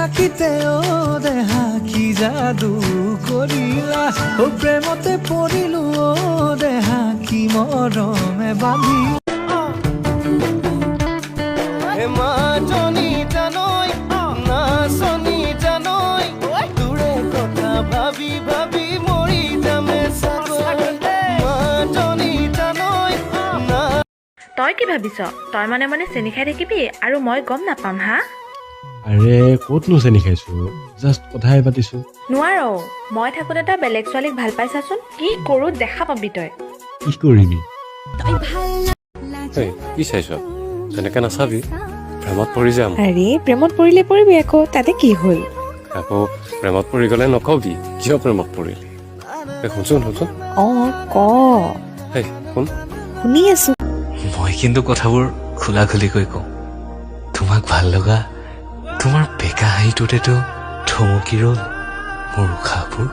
এচাকিতে অ দেহা কি যাদু কৰিলা, অ প্ৰেমতে পৰিলো, অ দেহা কি মৰমে বান্ধি। মাজনী জানৈ, নাচনী জানৈ, তোৰে কথা ভাবি ভাবি মৰি যামে চাগৈ। মাজনী জানৈ না। তই কি ভাবিছ, তই মনে মনে চেনি খাই থাকিবি আৰু মই গম নাপাম, হা? আৰে, ক'তনো চেনি খাইছো? জাষ্ট কথাহে পাতিছো। নোৱাৰ। মই থাকোঁতে তই বেলেগ ছোৱালীক ভাল পাইছাচোন। কি কৰোঁ দেখা পাবি তই। কি কৰিবি? এই, কি চাইছ? তেনেকে নাচাবি, প্ৰেমত পৰি যাম। আৰে, প্ৰেমত পৰিলে পৰিবি আকৌ, তাতে কি হ'ল? আকৌ প্ৰেমত পৰি গ'লে নকবি কিয় প্ৰেমত পৰিলি। এই, শুনচোন, শুনচোন। অঁ, ক। এই, শুন। শুনি আছো। মই কিন্তু কথাবোৰ খোলা খুলিকৈ কওঁ। তোমাক ভাল লগা তোমাৰ বেকা হাঁহিটোতেতো থমকি ৰ'ল মোৰ উশাহবোৰ।